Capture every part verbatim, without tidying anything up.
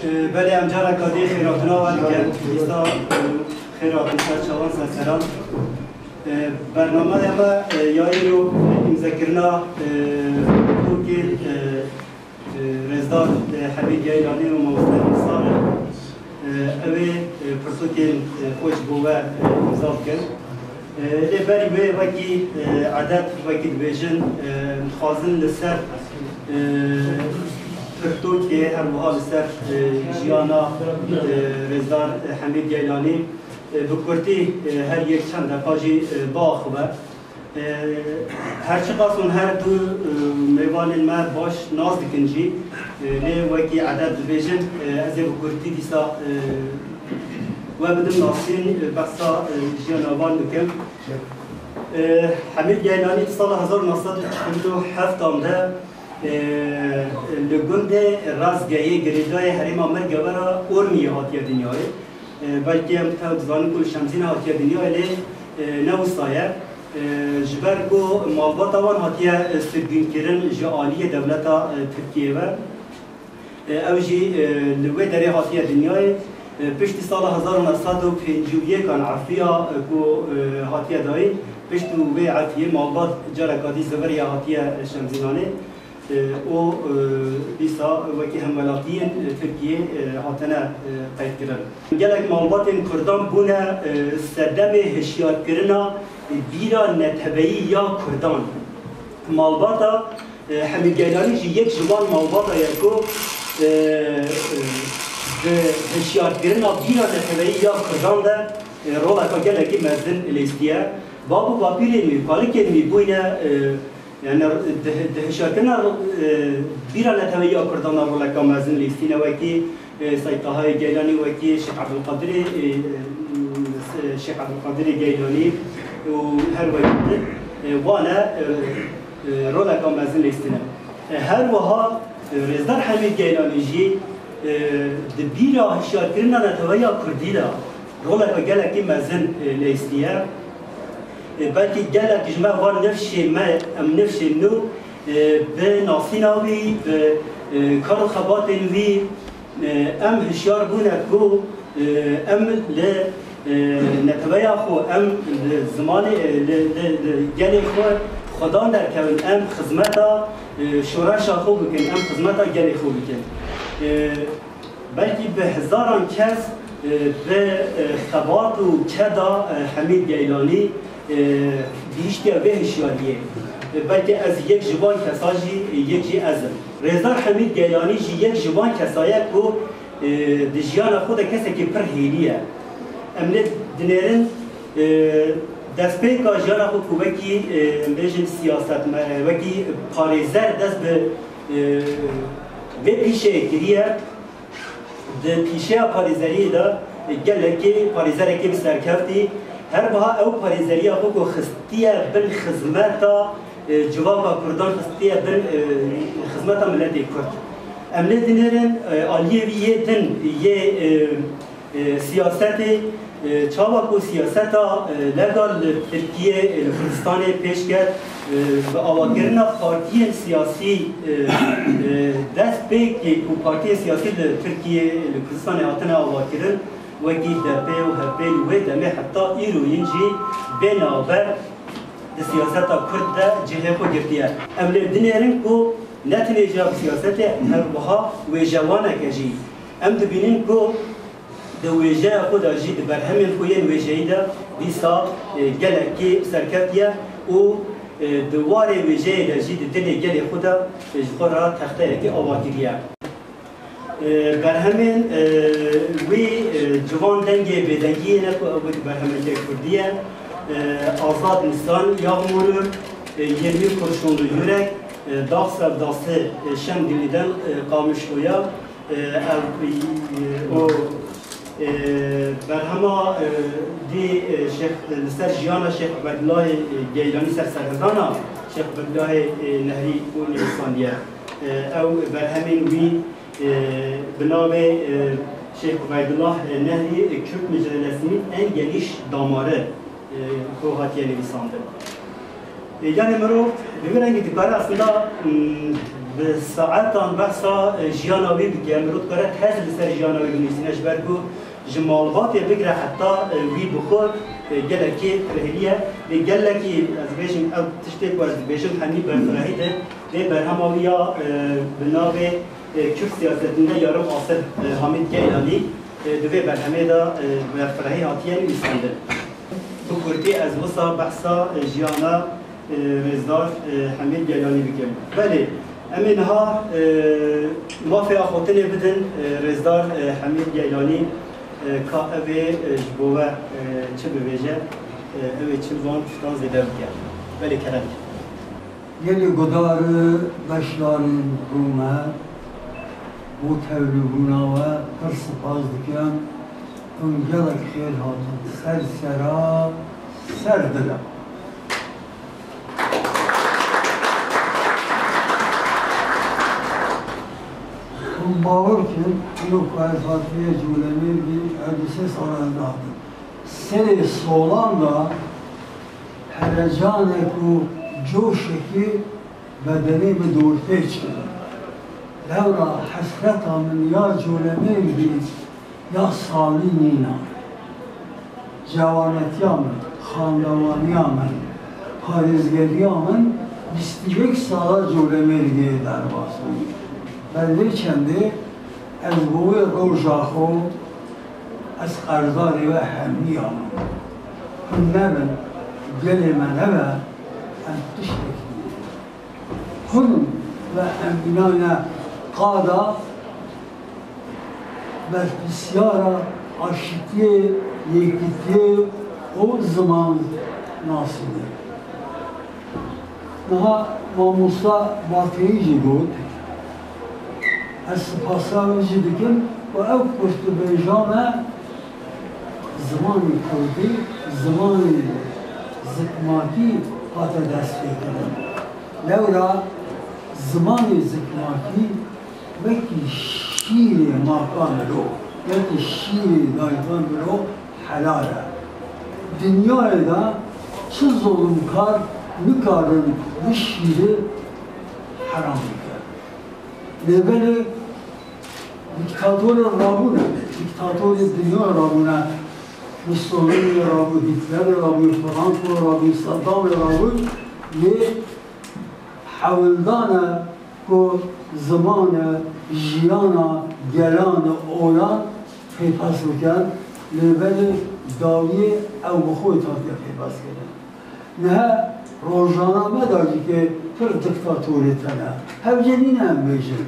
Belê, em careka dî xêrhatina we dikin. Dîsa, e, xêrhatin ser çavan, ser seran. E, bernameya me, e, ya îro, e, îmzekirina, e, pirtûkên, e, e, Rêzdar, e, Hemîd Geylanî û Mamoste Nisar e. E, ew ê, e, pirtûkên, e, xwe ji bo we, e, îmza bikin. E, lê berî wê wekî, e, edet, wekî dibêjin, e, dixwazin li ser, e, pirtûkê, her wiha li ser, e, jiyana, e, Rêzdar, e, Hemîd Geylanî, e, bi kurtî, e, her yek çend deqa jî, e, biaxive. E, her çiqas hûn her du, e, mêvanên me baş nas dikin jî, e, lê wekî edet dibêjin, e, ez ê bi kurtî dîsa, e, we bidim nasîn, e, behsa, e, jiyana van bikim. E, Hemîd Geylanî di sala hezar û neh sed û çil û heft de, e, li gundê Razgeyê girêdayê herêma Mirgewera Ormiyê hatiye dinyayê. E, belkî em tev dizanin ku li Şemzînê hatiye dinyayê, lê, e, ne wisa ye. E, ji ber ku malbata wan hatiye, e, sirgûnkirin ji aliyê dewleta, e, Tirkiyê ve. E, ew jî, e, li wê derê hatiye dinyayê. E, piştî sala hezar û neh sed û pêncî û yek an efiya, e, ku, e, hatiye dayîn, pişt û wê efiyê malbat careka dî ziviriya hatiye, e, Şemzînanê. E, û, e, dîsa wekî hemwelatiyên, e, Tirkiyê, e, hatine, e, qeydkirin. Gelek malbatên Kurdan bûne, e, sedemê hişyarkirina, e, bîra neteweyî ya Kurdan. Malbata, e, Hemîd Geylanî jî yek ji van malbata ye ku, e, e, di hişyarkirina bîra neteweyî ya Kurdan de, e, roleka gelekî mezin lîstiye. Bab û bapîrên wî, kalikên wî bûyne, e, Yani, di, di hişyarkirina, e, bîra neteweyî ya Kurdan de roleka mezin lîstîne wekî, e, Seyd Tahayê Geylanî, wekî Şêx Ebdulqadirê, e, e, Şêx Ebdulqadirê Geylanî û her wekî din, e, wane, e, e, roleka mezin lîstîne. E, her wiha, e, Rêzdar Hemîd Geylanî jî, e, di bîra hişyarkirina neteweya Kurdî de roleka gelekî mezin, e, lîstiye. E, belkî gelek ji me van nifşê me, em nifşên nû, e, bi nasîna wî, bi, e, kar û xebatên wî, e, em hişyar bûne ku, e, em li, e, neteweya xwe, em li zimanê, e, li, li, li gelê xwe xwedan derkevin, em xizmeta, e, şoreşa xwe bikin, em xizmeta gelê xwe bikin. E, Belkî bi hezaran kes, e, bi, e, xebat û keda, e, Hemîd Geylanî, e, gihiştiye vê hişyariyê. E, belkî ez yek ji van kesa jî, e, yek jî ez im. Rêzdar Hemîd Geylanî jî yek ji van kesa ye ku, e, di jiyana xwe de kesekî pir hêlî ye. Em lê dinêrin, e, destpêka jiyana xwe ku wekî, e, em bêjin siyasetme-, e, wekî parêzer dest bi, e, vê pîşeyê kiriye. Di pîşeya parêzeriyê de gelekî parêzerekî bi serkeftî, her wiha ew parêzeriya xwe ku xistiye bin xizmeta, e, civaka Kurdan, xistiye bin, e, xizmeta miletê Kurd. Em lê dinêrin, e, aliyê wî yê din yê, e, e, siyasetê, e, çawa ku siyaseta, e, legal li Tirkiyê, e, li Kurdistanê pêş ket, e, bi avakirina partiyên siyasî, e, e, dest pê kê ku partiyên siyasî li Tirkiyê, li Kurdistanê hatine avakirin, wekî D P û H P li wê demê heta îro yin jî bê navber di siyaseta Kurd de cihê xwe girtiye. Em lê dinêrin ku ne tenê jî bi siyasetê, her wiha wêjewaneke jî. Em dibînin ku di wêjeya xwe de jî, di berhemên xwe yên wêjeyî de dîsa, e, gelekî serkeftiye û, e, di warê wêjeyê de jî di dilê gelê xwe de, e, ji xwe re texteyekî ava kiriye. E, berhemên, e, wî, e, ciwan dengê bêdengiyê ne ku ew wek berhemeke kurdî ye. E, Azad Nisan Yağmuru, e, Yirmi Kurşunlu Yürek, e, Dağ Sevdası, e, Şemdinli'den, e, kalmış oya. E, ev, e, o, e, berhema, e, dî, e, Şêx, li ser jiyana Şêx Ubeydulahê, e, Geylanî, ser serhildana Şêx Ubeydulahê, e, Nehrî û nivîsandiye. E, ew berhemên wî, e, bi navê, e, Şêx Ubeydullah, e, Nehrî, e, Kürt Mücadelesi'nin en geniş damarı, e, ku hatiye nivîsandin. E, yani mirov bi vî rengî dikare aslında, mm, Bi saetan behsa, e, jiyana wî bike, mirov dikare tez li ser jiyana wî binivîsîne, ji ber ku ji malbatê bigire heta, e, wî bi xwe, e, gelekî firehî ye. Lê gelekî, ez bêjim, ew tiştê ku ez dibêjim hemî berfirehî de, lê berhema wî ya, e, bi navê, e, Kürt siyasetinde yarım asır, e, Hamid Geylanî, e, di vê berhemê de, e, berfirehî hatiye nivîsandin. Bi kurtî ez wisa behsa, e, jiyana e, rêzdar, e, Hemîd Geylanî bikim. Belê, em ê niha, e, mafê axaftinê bidin, e, rêzdar, e, Hemîd Geylanî, e, ka ev ê, e, ji bo we, e, çi bibêje, e, ew ê çi li van tiştan zêde bike. Belê, kerem. Gelê guhdar, beşdarên rûmet, bo tevlîbûna we pir spas dikim. Hûn gelek xêr hatin. Ser sera, ser dila. Hûn bawer kin, îro ku ez hatiye Colemêrgê, ew du sê sal ez dihatim. Serê solan de heyecanek û coşekî bedenê min dorpêç kir. Lewra hesreta min ya Colemêrgê ya salî nîna. Cewanetiya min, xandewaniya min, parêzgeriya min bîst û yek sala Colemêrgê derbas bû. Ber vê çendê ez bi wê roja xwe, ez qerdarê we hemiya min. Hûn nebin, gelê me nebe, em tiştekî ne. Hûn ve em înayne qada berpirsyara aşitiyê, yekitiyê û ziman nasînê. Niha mamosta Bateyî jî got, ez spasiya wî jî dikim ku ew kurtûbêja me zimanê kurdî, zimanê zikmakî hate destpêkirin. Lewra zimanê zikmakî wekî şîrê maka mirov, wekî şîrê dayika mirov helal e. Dinyayê de çi zolimkar nikarin vî şîrê heram bikin. Lê belê dîktatorê rabûne, dîktatorê dinya rabûne, Mussolini rabû, Hitler rabû, Franco rabû, Saddam rabû, lê hewldane ku zimane, jiyana, gelane, olan pêpas bikin, lê belê dawiyê ew bi xwe hatiye pêpaskirin. Niha rojname de jî ke pir diktatorê tene. Hevce nîne em bêjin.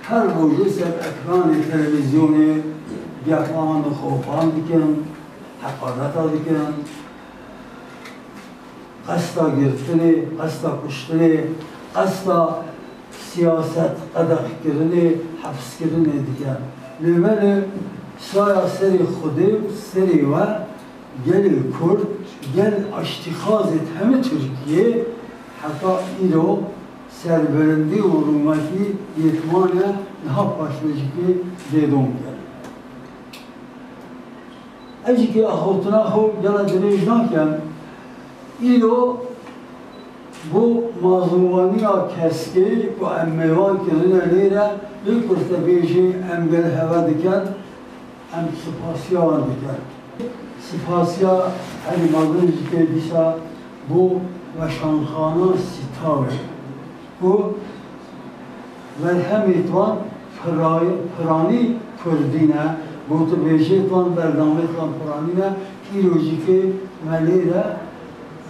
Her rojê ser ekranê televîzyonê gepan û xofan dikin, heqareta dikin, qesta girtinê, qesta kuştinê, qesta siyaset qedexkirinê, hepskirinê dikin. Lê belê saya serê Xwedê û serê we Gelê Kurd, gel aştîxazê hemî Tirkiyê heta îro serbilindî û rûmetî yê wan e, niha paşvê jî kê bêdom kir. Ez jî kê axaftina xwe gela dirêj nakim. Îro bo mazûwaniya keskê ku em mêvan kirine lêre, vê kurtebêjê em gel heve dikin, em spasiya wan dikin. Spasiya herî mezin jî tê dîsa bo weşanxana Sîtawê ku berhemê wan piray-, piranî kurdî ne, gotûbêjê wan, bernamê wan piranî ne, îro jî kê me lê de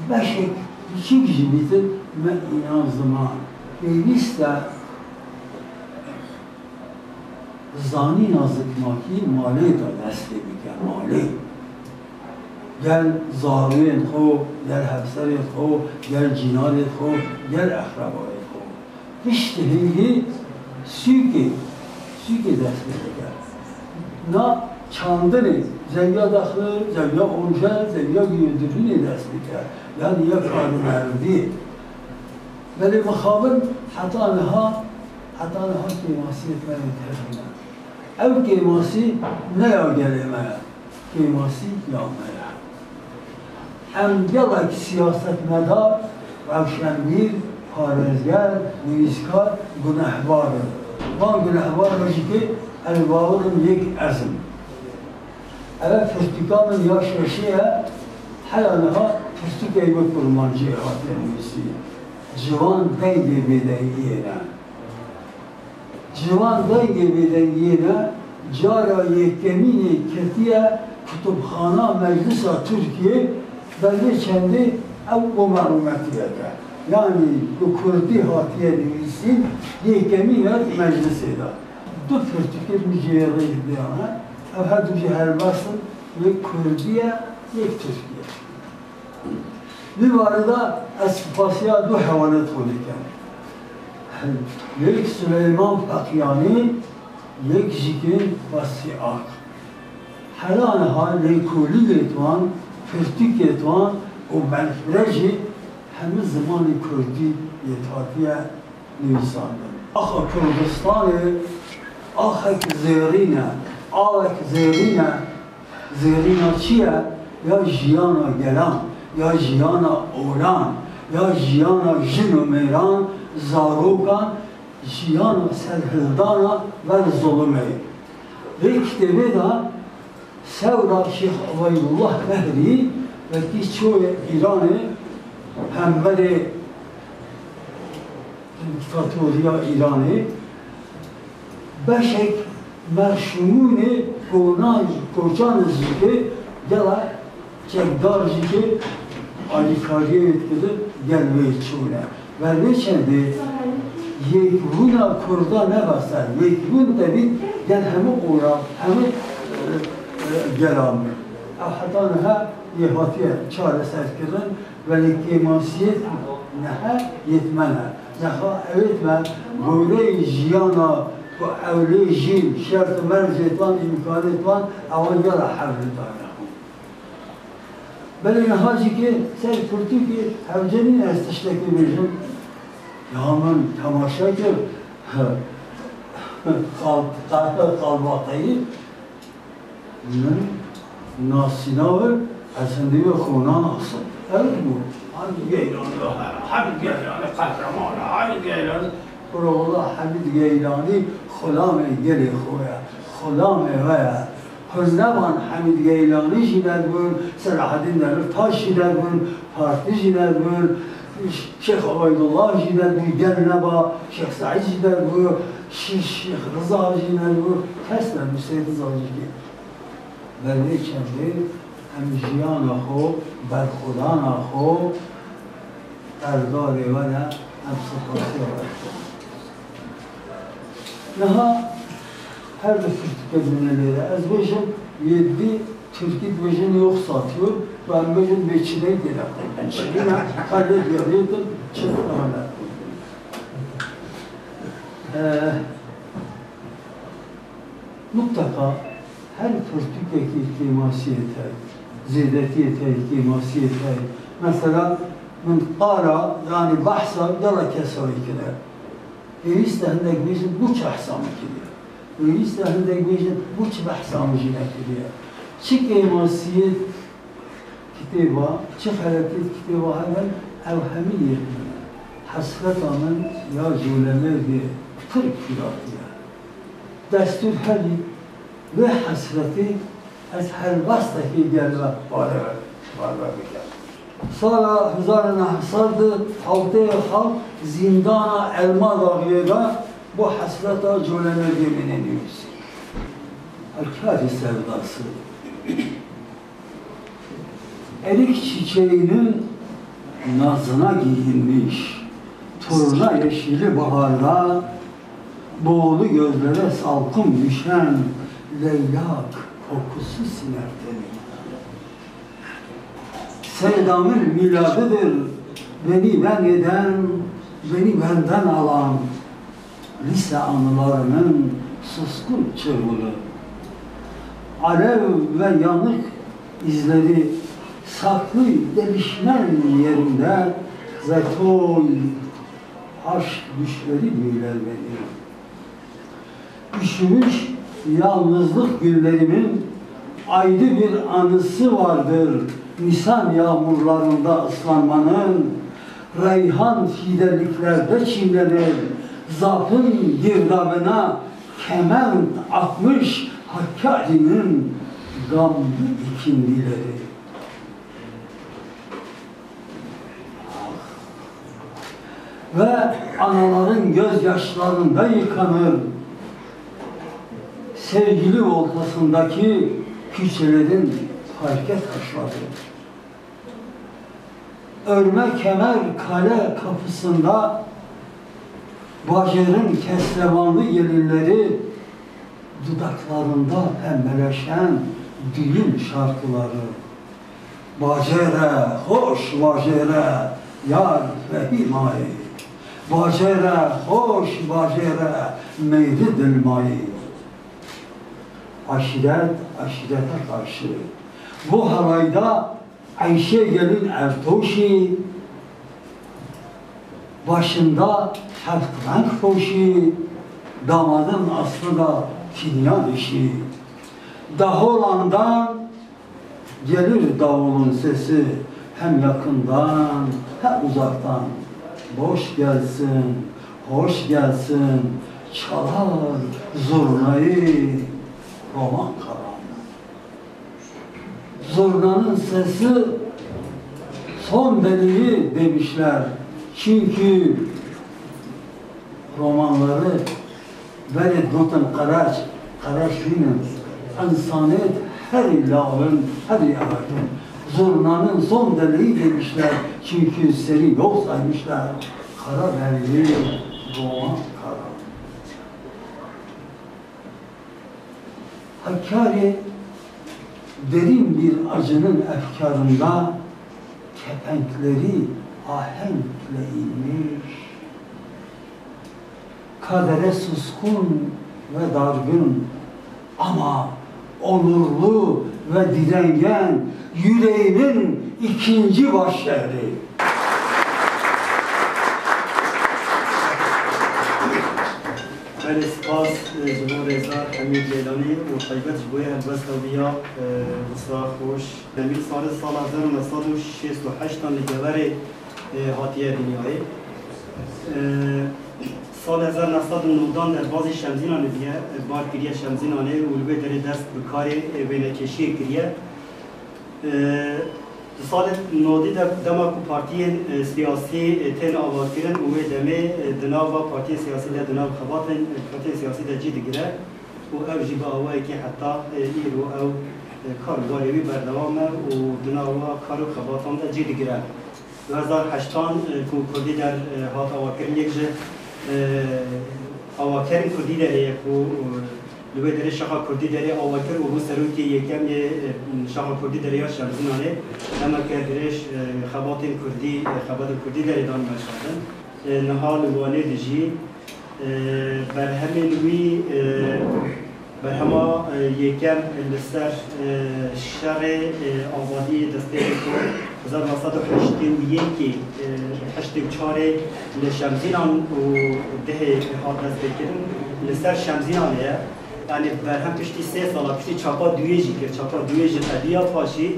beşek biçûk jî bîtin me înan ziman. Pêwîst e Zanîna zikmakî malê de dest pê bike, malê. Gel zarûyên xwe, gel hevserên xwe, gel cînarên xwe, gel eqrebayên xwe. Piştî hingî sûkê, sûkê dest pê bike. Na çandinê, zewiya dexlê, zewiya onjel, zewiya giyodirûnê dest bike. Yanî ya karûmerdiyê. Belê mixabin heta niha, heta niha kêmasiyê me tevîne. Ew kêmasî ne ya gelê me ye, kêmasî ya me ye. Em gelek siyasetmedar, rewşenbîr, Parêzger, nivîskar, gunehbar in. Van gunehbaran jî ki ez bawer im yek ez im. Eve pirtûka min ya şeşê ye, hela niha pirtûkê wê kurmancî hatiye nivîsî. Ciwan dengê bêdengiyê ne. Ciwan dengê bêdengiyê ne, cara yekemînê ketiye kutubxana Meclisa Tirkiyê, belê çendê ew bo merûmetiyeke. Yanî bi kurdî hatiye nivîsîn, yekemîn e meclisê de. Du pirtûkê min jê rê diyane, ev her du jî helbest in, yek kurdî ye, yek tirkî ye. Vî barê de ez spasiya du hewalet xwe dikim. Yek Silêman Feqîyanî, yek jî ki Basî Ak. Hela niha lêkolînê wan, pirtûkê wan û belfirê jî hemî zimanê kurdî yê hatiye nivîsandin. Axa Kurdistanê axek zêrîn e, awek zêrîn e. Zêrîna çi ye? Ya jiyana gelan, ya jiyana olan, ya jiyana jin û mêran, zarokan, jiyana serhildana ber zulumê. Vê kitêbê de sewra Şêx Ubeydullah Behrî wekî çûye Îranê, hemberê dîktatoriya Îranê, beşek merşûmûnê konan, koçan jî ke gela çekdar jî ke alîkariyê wê dikir, gel wê çûne. Ber vê çendê yekbûna Kurda nebese, yekbûn tevî gel hemû ora, hemû, e, e, gelan. Ew heta niha yê hatiye çareserkirin. Belê kêmasiyê niha yê me ne. Niha ewêt me goreyê jiyana ku ewlê jîn, şert û mercê wan, îmkanê wan, ewan gela hevlidane. Belê niha jî ki ser pirtûkê hewce nîne ez tiştekî bêjim. Ya min temaşe kir, qal-, qal-, qalbateyî. Min nasîna we, ez hindî we xwe nanasim. Ew bû. Hamid Geylanî, Hamid Geylanî qehreman e, Hamid Geylanî. Kuro wela Hamid Geylanî xulamê gelê xwe ye, xulamê we ye. Hûn nevan Hamid Geylanî jî nedibûn, Selahaddîn Demirtaş jî nedibûn, partî jî nedibûn, Şêx Ubeydullah jî nedibû, gel neba, Şêx Seîd jî nedibû, Şî-, Şêx Riza jî nedibû, kes nebû, Seyîd Riza jî gel. Ber vê çendê em jiyana xwe, berxwedana xwe, perdarê we ne, em spasiya we dikin. Niha her du pirtûkê min ê lê de. Ez bêjim, yê dî tirkî dibêjin yok satıyor, û em bêjin bê çi neyê tê de. Çi nîne, her lê diyariyê din, çi nîne. Ee, mutlaka her pirtûkekî kêmasiyê tey, zêdetiyê tey, kêmasiyê tey. Mesela min qara, yanî behsa gela kesayî kire. Pêwîst e hindek bêjin, bo çi behsa min kiriye? Pêwîst e hindek bêjin, bo çi behsa min jî nekiriye? Çi kêmasiyê kitêba, çi xeletê kitêba hebe, ew hemî yek min e. Hesreta min ya colemêrgê pir kûratiye. Destûr herî vê hesretê ez helbestekê gel ve pare, pare bikim. Sala hezar û neh sed û hewtê xalk zîndana Elmadaxiyê de bo hesreta colemêrgê min ê nivîsî. Her karî sevdası. Erik çiçeğinin nazına giyinmiş, turna yeşili baharda, boğulu gözlere salkım düşen leylak kokusu siner tenimden. Sevdamın miladıdır beni ben eden, beni benden alan lise anılarının suskun çığlığı. Alev ve yanık izleri saklı delişmen yerinde, ve toy aşk düşleri büyüler beni. Üşümüş yalnızlık günlerimin ayrı bir anısı vardır. Nisan yağmurlarında ıslanmanın, Reyhan fideliklerde çiğnenir, zafın girdabına kement atmış Hakkari'nin gamlı ikindileri. Ve anaların gözyaşlarında yıkanır sevgili voltasındaki külçelerin parke taşları. Örme kemer kale kapısında Bacer'in kestremanlı gelinleri dudaklarında pembeleşen düğün şarkıları. Bacere, hoş bacere, yar Fehîmayê. Bacere, hoş bacere, meyri dilmayê. Aşiret aşirete karşı. Bu halayda Ayşe gelin Ertoşi, başında heft renk poşi, damadın aslı da Kinyan işi. Daholan'dan gelir davulun sesi, hem yakından hem uzaktan. Boş gelsin, hoş gelsin, çalar zurnayı roman karan. Zurnanın sesi son deliği demişler. Çünkü romanları berê gotin qereç, qereç nînin. Însanêt herî lawin, herî evekin. Zurnanın son deliği demişler. Çünkü seni yok saymışlar. Kara derili roman kara. Hakkari derin bir acının efkarında kepenkleri ahenkle inmiş. Kadere suskun ve dargın ama onurlu ve direngen yüreğinin ikinci başşehri. Belê spas, e, ji bo Rêzdar Hemîd Geylanî û taybet ji bo yê helbesta wî ya, e, wisa xweş. Hemîd Sare sala hezar û neh sed û şêst û heşt an li Geverê, e, hatiye dinyayê. E, sala hezar neh sed û newdan derbazî Şemzînanê bûye, e, bar kiriye Şemzînanê û li wê derê dest bi karê, e, wênekêşiyê kiriye. E, di salê nodî de dema ku partiyên, e, siyasî, e, tên avakirin û wê demê, e, di nava partiyên siyasî de, di nav xebatên, e, partiyên siyasî de cî digire û ew jî bi awayekî heta, e, îro ew, e, kar û barê wî berdewam e û di nava kar û xebatan de cî digire. Du hezar heştan, e, ku Kurdî Der, e, hat avakirin, yek ji, e, avakerên Kurdî Derê ye ku, e, li wê derê Şaxa Kurdî Derê ava kir û bû serokê yekem yê, e, Şaxa Kurdî Derê ya Şemzînanê. Dema ke dirêj, e, xebatên Kurdî, e, xebatên Kurdî Derê dan meşandin. E, niha li Wanê dijî. E, berhemên wî, e, berhema, e, yekem li ser, e, şerê, e, azadiyê destpêkê ku hezar neh sed û heştê û yekê, e, heştê û çarê li Şemzînan û dehê hat destpêkirin, li ser Şemzînanê ye. Yanî berhem piştî sê sala, piştî çapa duyê jî kir, çapa duyê jî qediya paşî,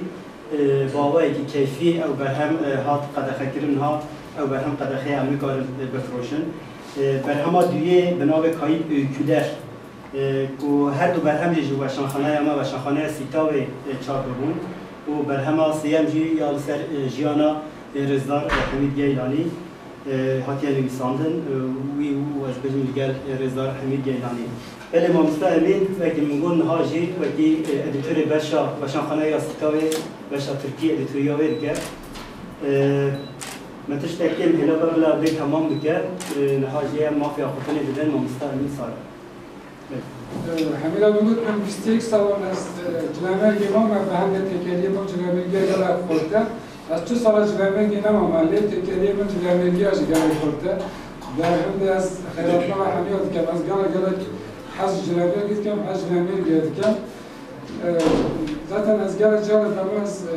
e, bi awayekî keyfî ew berhem, e, hat qedexekirin, niha ew berhem qedexeye, em nikarin, e, bifiroşin. E, berhema duyê bi navê Kayıp Öyküler, e, ku her du berhem jî ji weşanxaneya me, Weşanxaneya Sîtawê, e, çap bibûn û berhema sêyem jî ya li ser, e, jiyana, e, Rêzdar, e, Hemîd Geylanî. e, hatiye nivîsandin, e, wî û ez bêjim li gel, e, Rêzdar Hemîd Geylanî. Belê mamosta Emîn, wekî min got niha jî wekî, e, edîtorê beşa Weşanxaneya Sîtawê, beşa Tirkî edîtoriya wê dike. E, me tiştek kêm hêla be bila vê temam bike. E, niha jî em mafê axaftinê didin mamosta Emîn Sare. Hemîra min got, min bîst û yek sal in ez, e, cilemêrgê mam, me bi hemle têkeliyê min cilemêrgiya gela xurt e. Ez çi sala cilemêrgê nemam, lê têkeliyê min cilemêrgiya jî gelek xurt e. Berhim de ez xeyratnama hemiya dikem. Ez gela gelek hez cilemêrgê dikem, hez cilemêrgiya dikem. E, zaten ez gelek cara dema ez, e,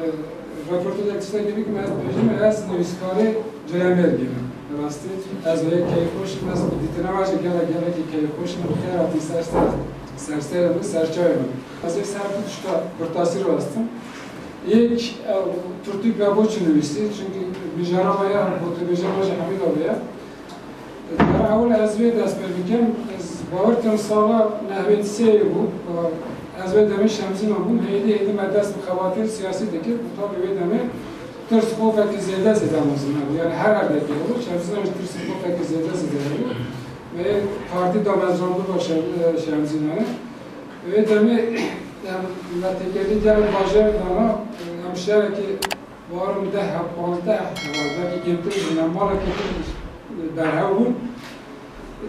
Röportajek tiştekî bikim, ez bêjim, ez nivîskarê cilemêrgê me. Rastî, ez wê keyfxweş im, ez bi dîtina we jî gelek, gelekî keyfxweş im, bi xêr hatî ser ser, ser serê min, ser çavê min. Ez ê ser du tişta kurtasî rast im. Yek, e, pirtûk me bo çi nivîsî? Çünkü mijara me ya gotûbêja me ji Hemîd abi ye. Cara ewil ez vê dest pê bikim. Ez bawer dikim sala nehwêd sê bû. Ez wê demê Şemzîna bûm. Hêdî hêdî me dest bi xebatên siyasî dikir. Û tabî wê demê tirs xofekî zêde zêde mezin hebû. Yani her erdekê hebû. Şemzîna jî tirs xofekî zêde zêde hebû. Wê partî damezrandin ba Şem-, e, Şemzînanê. Wê demê, em, me têkilî gelek bajarê dana, em şerekî barim deh, panzdeh heval, belkî kêmtir jî, em malekî din berhev bûn.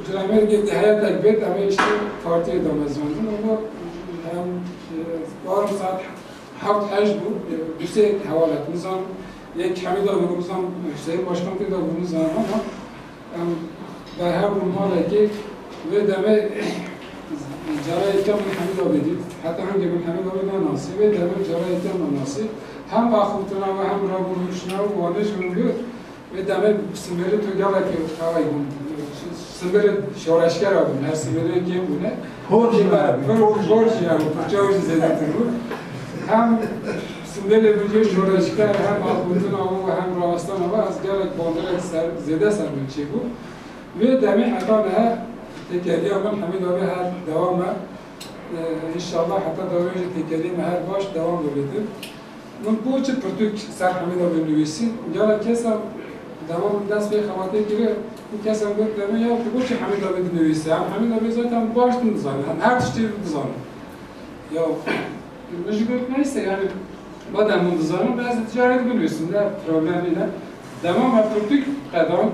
Cilemêrgê di heyetek bêt, em ê işte partiyê damezrandin, ama em, e, barim saet heft hej bû, e, du sê heval et, nizam, yek Hemîd abi bû, nizam, Hüseyin Başkan tê de bû, nizam, ama Em berhev bûn malekê, vê demê cara yekê min Hemîd abi dît. Heta hingê min Hemîd abi nenasî. Vê demê cara yekê min nasî. Hem axiftina we hem rabûniştina we wanê ji min got. Vê demê simêlê tu gelekî qeway bûn. Simêlê şoreşgera bûn. Her simêlê kêm bûne. Hor jî me, hor jî. Hor jî yani. Pirça jî zêdetir bû. Hem Sindêlê min jê şoreşker hem axiftina we û hem rawestana we ez gelek bandorek ser, zêde ser min çêbû. Vê demê heta niha têkiliya min Hemîd abi her dewam e. Ee, înşallah heta dawiyê jî têkiliyê me her baş dewam bibêtin. Min bo çi pirtûk ser Hemîd abi nivîsî? Gelek kesan dema min dest pê xebatê kiri, û kesan got demê ya tu bo çi Hemîd abi dinivîsî? Em Hemîd abi zaten baş din dizanin, em her tiştê dizanin. Ya, min jî got, neyse, yani, madem hûn dizanin, ez ê ticaret binivîsim, ne problem nîne. Dema me pirtûk qedand,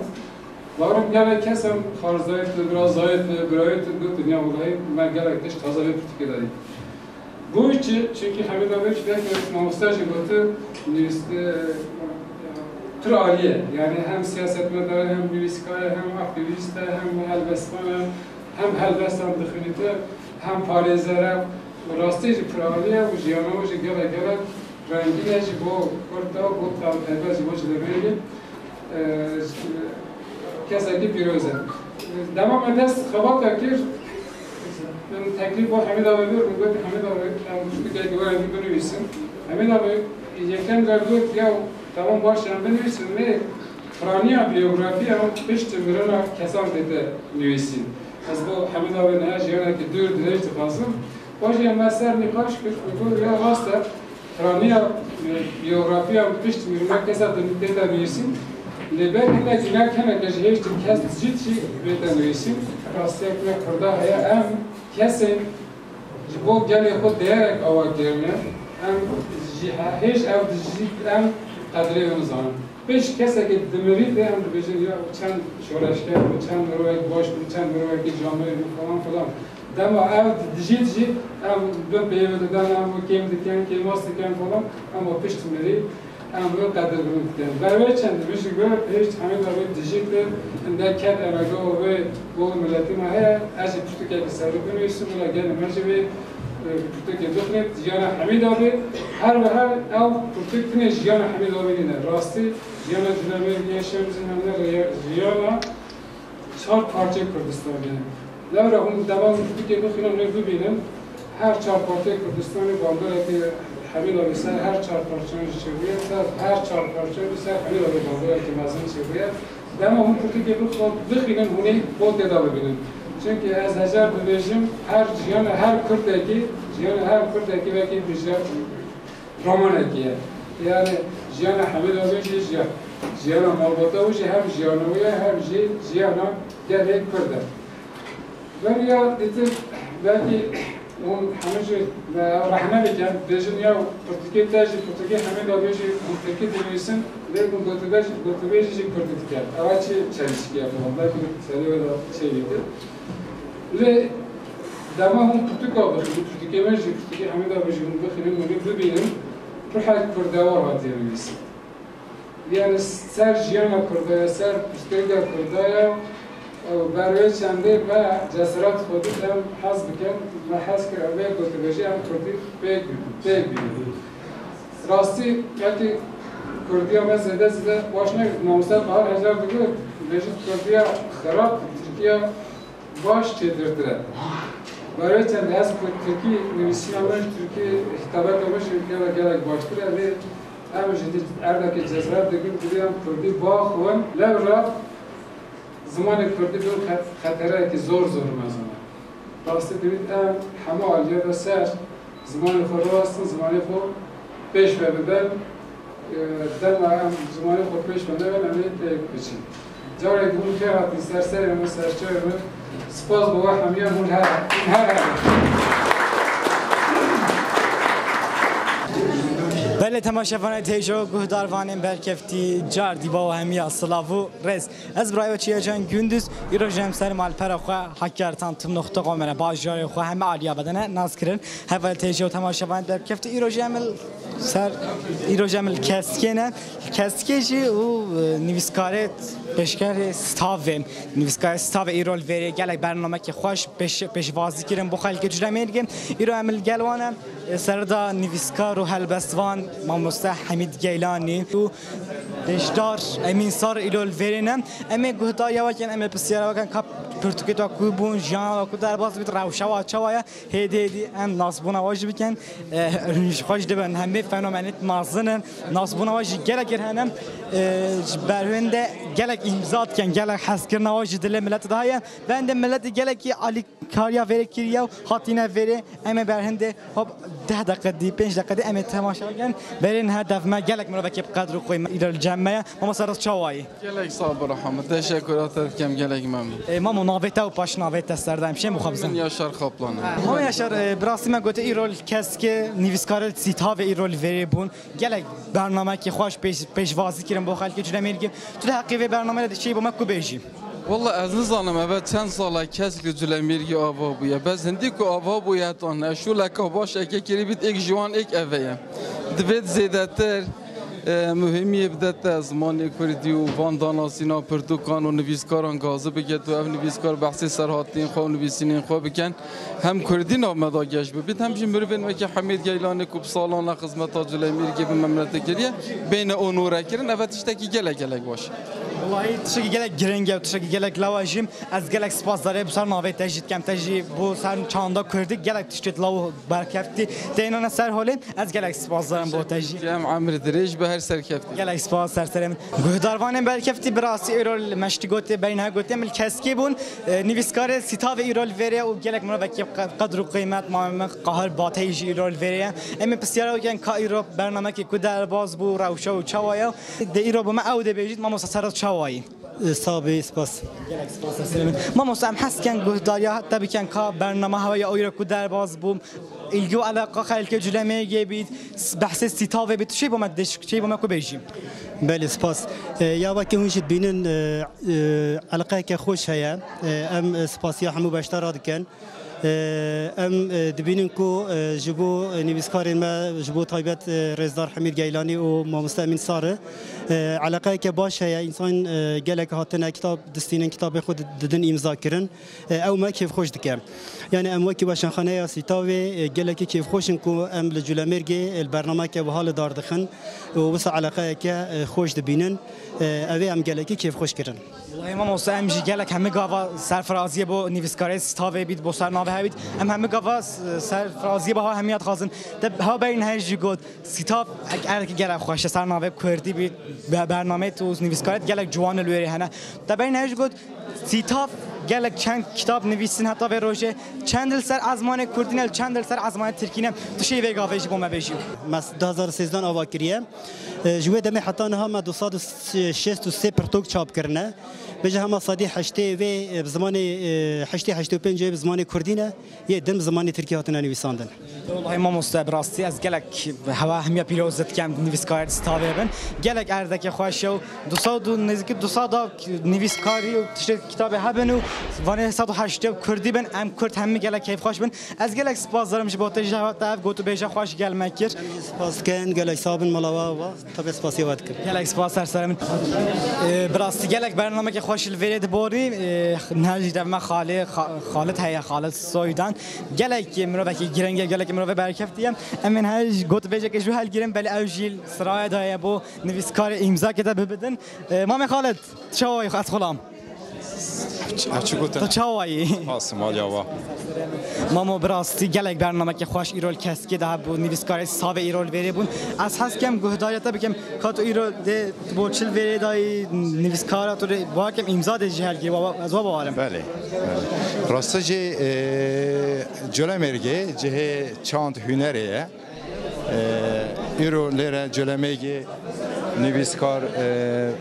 barim gelek kesan xarzayê tu, birazayê tu, birayê tu gotin, ya, welayi, me gelek tişt taze vê pirtûkê de dît. Bo çi? Çünkü Hemîd abi jî belkî mamoste jî gotin, nivîs-, e, pir alî ye. Yani hem siyasetmedar e, hem nivîskar e, hem aktivîst e, hem helbestvan e, hem helbestan dixwînîte. Hem parêzer e û rastî jî pir alî ye û jiyana wî jî gelek gelek rengîn e jî bo Kurd de, bo taybet jî bo Cilemêrgê, e, kesekî pîroz e. Dema me dest xebata kir, min teklîf bo Hemîd abi kir, min got, Hemîd abi, em tiştekî were binivîsin. Hemîd abi yekem de got, ya, tamam, baş, em binivîsin, lê piraniya, biyografiya piştî mirina kesan tê de nivîsîn. Ez bo Hemîd abi niha jiyanekî dûr dirêj dixwazim. Paşê me ser nîqaş kir, û got, ya rast e, piraniya, e, biyografiya pişt mirina kesa din tê de nivîsîn. Lê belkî te cînek hene ke ji hêştin kes dijît jî bê de nivîsîn. Rastiyek me Kurda heye, em kesên ji bo gelê xwe değerek awa kirine, em ji he-, hêj ew dijît em qedrê wê nizanin. Pêş kesekî dimirî dê em dibêjin ya çend şoreşger bû, çend mirovek baş bû, çend mirovekî camêr bû falan filan. Dema ew di-, dijît jî em bi peyvê didan, em wê kêm dikin, kêmas dikin falan, em wê pişt mirî, em wê qedirkirin dikin. Ber wê çend min jî got, hêj Hemîd abi dijît, inde ket emega wê bo miletî me heye, ez jî pirtûkekî ser wî binivîsim, wila gelê me jî wê, e, pirtûkê bixwînît, jiyana Hemîd abi, her wiha ew pirtûk tinê jiyana Hemîd abi nîne. Rastî, Jiyana Cilemêrgê, Şemzînanê, jiyana çar parçeyê Kurdistanê. Lewra hûn dema hûn pirtûkê bixwînin, hûn ê bibînin. Her çar parçeyê Kurdistanê banderekê Hemîd abi ser her çar parçeyan jî çêbûye, ser her çar parçeyan jî ser Hemîd abi banderekê mezin çêbûye. Dema hûn pirtûkê bixwe-, bixwînin, hûn ê bo tê de bibînin. Çünkü ez hejar dibêjim, her jiyana her Kurdekî, jiyana her Kurdekî wekî bije-, romanekî ye. Yani jiyana Hemîd abi jî jiya-, jiyana malbata wî jî hem jiyana wî ye, hem jî jiyana gelê Kurd e. Beriya dîtir belkî hûn hemû jî me rehne bikin, bêjin ya pirtûkê te jî, pirtûkê Hemîd abi jî hûn tirkî dinivîsin, lê hûn gotûbêj-, gotûbêjî jî kurdî dikin. Ewa çi çelişkî ye falan, belkî serê wê de çêbîtin. Lê dema hûn pirtûka bixwînin, pirtûkê me jî, pirtûkê Hemîd abi jî hûn bixwînin, hûn ê bibînin, ruhek kurdewar hatiye nivîsîn. Yani ser jiyana Kurda ye, ser piştgirîka Kurda ye, û ber wê çendê me cesaret xwe dît, em hez bikin, me hez kir, em vê gotûbêjê em kurdî pêk bînin, pêk bînin. Rastî, belkî kurdiya me zêde zêde baş ne, mamoste Bahar hejar digot, dibêjit kurdiya xerab, tirkiya baş çêtirtir e. Barê çend ez ku tirkî nivîsîna min, tirkî hitabeta min jî gelek, gelek baştir e. Lê em jî di erdekê cezayir digin, divê em kurdî biaxivin. Lewra zimanê kurdî bi xet-, xetereyekî zor zor mezin e. Rastî divît em hemû aliyê ve ser zimanê xwe rawestin, zimanê xwe pêş ve bibin. E, dema em zimanê xwe pêş ve nebin, em ê têk biçin. Carek hûn kê hatin ser serê min, ser çavê min. Spas bo we hemiyan, hûn her, hûn her herin. Belê temaşevanê têjo, guhdarvanên berkeftî, car dî ba we hemiya silav û rêz. Ez birayê we Çiyacan Gündüz, îro jî em ser malpera xwe Hakkari'dan tüm nokta komene, bajarê xwe heme aliya bedene nas kirin. Heval têjo temaşevanê berkeftî, îro jî em li ser, îro jî em li Keskê ne. Keskê jî û, e, nivîskarê pêşkerê Stavê, nivîskarê Stavê îro li vêrê gelek bernamekî xweş pêş-, pêşwazî kirin bo xelkê Culemêrgê. Îro em li gel wan e, e, serida nivîskar û helbestvan mamoste Hemîd Geylanî û beşdar Emîn Sar îro li vêrê ne. Em ê guhdariya we kin, em ê pisyara we kin, ka pirtûkê te ku bûn, jiyana we ku derbas bît, rewşa we çawa ye? Hêdî hêdî em nasbûna we jî bikin. Eh, ji xwe jî dibin hemê fenomenêt mezin in. Nasbûna we jî gelek kir hene. Eh, ji berhên de gelek îmza dikin, gelek hezkirina we jî dilê miletê de heye. Bendê miletê gelekî alîkariya vêrê kiriye û hatîne vêrê. Em ê berhên de hop deh deqe dî, pênc deqe dî em ê temaşe bikin. Berê niha dev me gelek mirovekî bi qedr û qîmet îro li cem me ye. Mama Serhat çawa yî? Gelek sax bir Rehmet. Teşekkür te dikim, gelek memnun. E, mamo, navê te û paş navê te serdem şên bixwe bizin. Min Yaşar Kaplan. Ha, mamo Yaşar, e, bi rastî me gote îro li Keskê nivîskare Sîtavê îro li vêrê bûn. Gelek bernamekî xweş pêş-, pêşwazî kirin bo xelkê Culemêrgê. Tu di heqê vê bernameyê de dişêy bo me ku bêjî? Walla ez nizanim eve çend sala Kesk li Culemêrgê ava bûye. Bes hindî ku ava bûye hetan ne. Şûleka baş eke kirî bît, êk ji wan êk eve ye. Divêt zêdetir e, muhîmiyê bidete zimanê kurdî û van danasîna pirtûkan û nivîskaran gazî biket û ev nivîskar behsê serhatiyên xwe û nivîsînên xwe bikin. Hem kurdî nav me da geş bibît, hem jî mirovên wekî Hemîd Geylanê ku bi salan e xizmeta Culemêrgê bi memlete kiriye, bêne onore kirin. Eve tiştekî gelek gelek baş e. Wellahî tiştekî gelek giring e û tiştekî gelek lawa jî. Ez gelek spasdarê bi ser navê te jî dikem, te jî bo ser çanda kurdî gelek tiştê law berkeftî tênane ser holê. Ez gelek spasdarim bo te jî. Em emrê dirêj be, her serkeftin. Gelek spas, ser serê min. Guhdarvanên berkeftî, bi rastî îro li me ji tu gotê, berî niha gotê, em li Keskê bûn. E, nivîskarê Sîtavê îro li vêrê ye û gelek mirovekî qe-, qedr û qîmet, mame min Qahir Bateyî jî îro li vêrê ye. Em ê pisyara wê kirin ka îro bernamekî ku derbas bû, rewşa û çawa ye. De îro bi me ew dê bêjît, mamosta Serhat çawa yî? E, sax bî, spas. Gelek spas, ser serê min. Mamosta, em hez dikin guhdariya te bikin ka bername hewa ya îro ku derbas bû, îlgi û eleqa xelkê Culemêrgê bît, s-, behsê Sîtavê bît, tu çi bo me diş-, çi bo me ku bêjî? Belê, spas. E, ya wekî hûn jî dibînin, e, e, eleqeyeke xweş heye. E, em, e, spasiya hemû beşdara dikin. E, em, e, dibînin ku, e, ji bo, e, nivîskarên me, ji bo taybet, e, Rêzdar Hemîd Geylanî û Mamoste Emîn Sarı, e, eleqeyeke baş heye. Însan, e, gelek hatine kitab distînin, kitabê xwe di-, didin îmza kirin. E, ew me kêfxweş dike. Yani em wekî weşanxaneya Sîtavê, e, gelekî kêfxweş in ku em li Culemêrgê, e, li bernameke wiha li dar dixin û wisa eleqeyeke, e, xweş dibînin. E, ev ê em gelekî kêfxweş kirin. Wellahî mamoste, em jî gelek hemî gava serfiraziyê bo nivîskarê Sîtavê bît, bo ser navê hev bît. Em hemî gava s-, serfiraziyê bo hev hemiya dixwazin. Te hev berî niha jî got, Sîtav ek erdekî gelek xweş e, ser navê kurdî bît, be-, bernameyê tu û nivîskarê gelek ciwan li wêrê hene. Te berî niha jî got, Sîtav gelek çend kitab nivîsin heta vê rojê. Çend li ser ezmanê kurdî ne, çend li ser ezmanê tirkî ne. Tu şêy vê gavê jî bo me bêjî. Me du hazar sêzdeh ava kiriye. E, ji wê demê heta niha me du sed û şêst û sê pirtûk çap kirine. Bêje hema sedî heştê wê, e, bi zimanê, e, heştê heştê û pênc wê bi zimanê kurdî ne, yê din bi zimanê tirkî hatine nivîsandin. Wellahî mamoste, bi rastî ez gelek hewa hemiya pîroz dikem nivîskarê Sîtavê bin. Gelek erdeke xweş e û du sed û nêzîkî du sed a nivîskarî û tiştê kitabê hebin û vanê sed û heştê kurdî bin. Em kurd hemî gelek keyfxweş bin. Ez gelek spasdarim ji bo te, ji te ev gotûbêje xweş gel me kir. Spas dikin, gelek sax bin, mala we ava. Tabii spasiya we dikim. Gelek spas, ser serê min. Ee, bi rastî gelek bernameke xweş li vêrê diborî. Ee, niha jî dev me Xalê, Xa-, Xalid heye, Xalid Soydan. Gelek mirovekî girîng e, gelek mirovê berkeftî ye. Em ê niha jî gotûbêjeke ji wî helgirin, belê ew jî sirayê de ye bo nivîskarê îmzakê te bibidin. Ee, Mamê Xalid, çawa yî, ez xulam? Ev çi gotin? Tu çawa yî? Spas, malî ava. Mamo, bi rastî gelek bernameke xweş îro li Keskê de hebû, nivîskarê Savê îro li vêrê bûn. Ez hez kem guhdariya te bikim, ka tu îro dê tu bo çi li vêrê dayî, nivîskara tu dê, bawer kem îmza dê ji her girî, wa-, ez wa bawerim. Belê, belê. Rastî jî, e, Colemêrgê cihê çand, hunerê ye. E, îro lêre Colemêrgê nivîskar, e,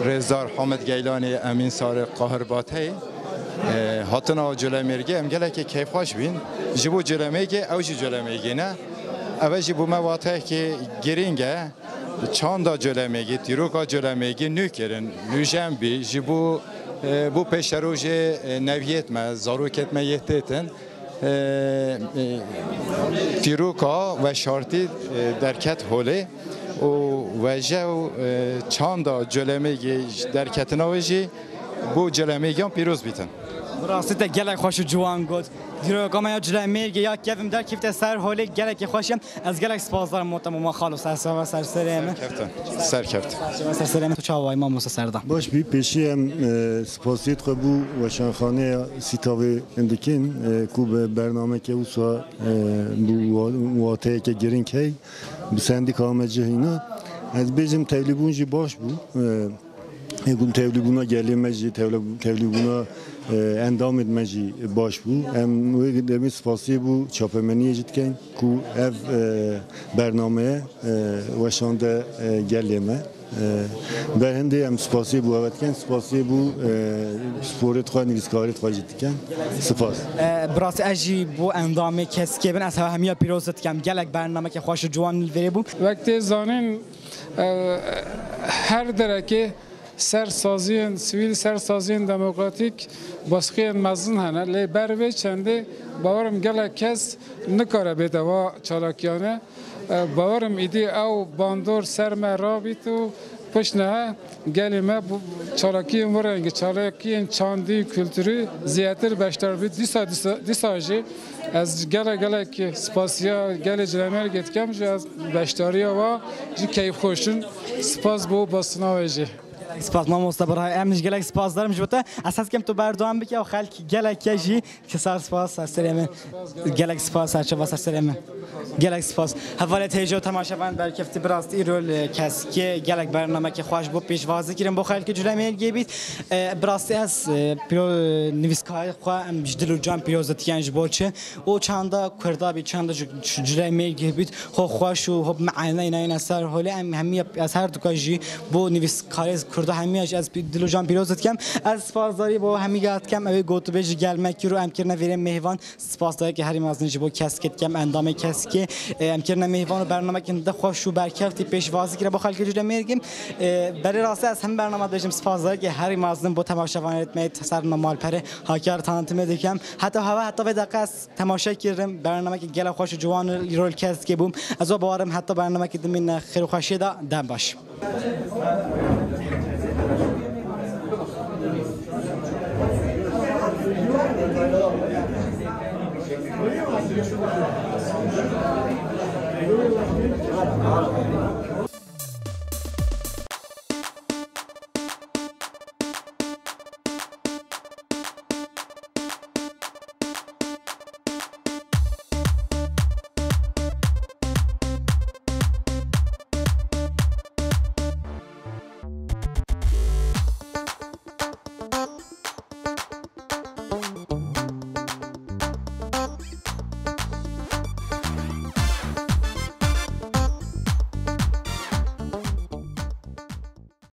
rêzdar Hamid Geylanî, Emîn Sariq, Qahir Batey, e, hatina Colemêrgê em gelekî keyfxweş bîn. Ji bo Colemêrgê, ew jî Colemêrgê ne. Ev jî bo me wateyekî girîng e. Çanda Colemêrgê, dîroka Colemêrgê nû kirin, nûjen bî. Ji bo, e, bo pêşerojê, e, neviyêt me, zarokêt me yê têtin. E, e, dîroka veşartî, e, derket holê û weje û, e, çanda Colemêrgê derketina wê jî bo Colemêrgiyan pîroz bîtin. Bi rastî te gelek xweş û ciwan got. Dîroka me ya Colemêrgê ya kevim derkefte ser holê gelekî xweş e. Ez gelek spasdar mota mama xalo ser sava ser serê me. Serkeftin. Serkeftin. Ser serê me. Tu çawa yî mamosta Serdar? Baş bî, pêşî em, e, spasiyê xwe bû weşanxaneya Sîtavê dikin, e, ku bi bernameke wisa, e, bû wa-, wateyeke girîng hey, bi sendîka me cihîna. Ez bêjim tevlîbûn jî baş bû. E, Hêgûn tevlîbûna gelê me jî, tevlî-, tevlîbûna, e, endamên me jî baş bû. Em wê demê spasiyê bû çapemeniyê jî dikin ku ev, e, bernameye, e, weşande, e, gelê me. E, ber hindê em spasiyê bû eve dikin, spasiyê bû, e, sporê xwe, nivîskarê xwe jî dikin. Spas. E, bi rastî ez jî bo endamê Keskê bin, ez hemiya pîroz dikim. Gelek bernameke xweş û ciwan li vêrê bû. Wek tê zanîn, E, her derekê ser saziyên sivîl, ser saziyên demokratîk baskiyên mezin hene. Lê ber vê çendê bawerim gelek kes nikare bête va çalakiyane. E, bawerim îdî ew bandor ser me rabît û pişt niha gelê me bu çalakiyên bu rengî, çalakiyên çandî, kulturî zêdetir beşdar bît. Dîsa, dîsa, dîsa jî ez gelek, gelek spasiya gelê Colemêrgê dikim, ji ez beşdariya wa jî keyfxweş in. Spas bo basina we jî. Gelek spas mamosta Birhay. Em jî gelek spasdar im ji bo te. Ez hez dikim tu berdewam bike û xelk gelek ye jî. Kesar spas, ser serê min. Gelek spas, ser çava, ser serê min. Gelek spas. Hevalê têjo temaşevan berkeftî, bi rastî îro li Keskê gelek bernameke xweş bû pêşwazî kirin bo xelkê Colemêrgê bît. E, bi rastî ez, e, pîro-, e, nivîskarê xwe em ji dil û can pîroz dikin ji bo çi? Û çanda Kurda bît, çanda ji, ji Colemêrgê bît, xwe xweş û xwe bi me'ene îna îna ser holê em hemiya, ez her duka jî bo nivîskarê Kurda hemiya jî ez pî-, dil û can pîroz dikim. Ez spasdarî bo hemiya dikim, ew ê gotûbêj ji gel me kir û em kirine vêrê mêvan. Spasdariyeke herî mezin ji bo Keskê dikim, endamê Keskê. E, em kirine mêvan û bernameke hinde xweş û berkeftî pêşwazî kire bo xelkê Colemêrgê. E, berê rastî ez hemî bername dibêjim spasdariyeke herî mezin bo temaşevanê me yê ser malperê Hakkari tanıtımê dikim. Heta hava, heta vê deqe ez temaşe kirim. Bernameke gelek xweş û ciwan îro li Keskê bûm. Ez wa bawerim heta bernameke din bîne xêr û xweşiyê de, dem baş.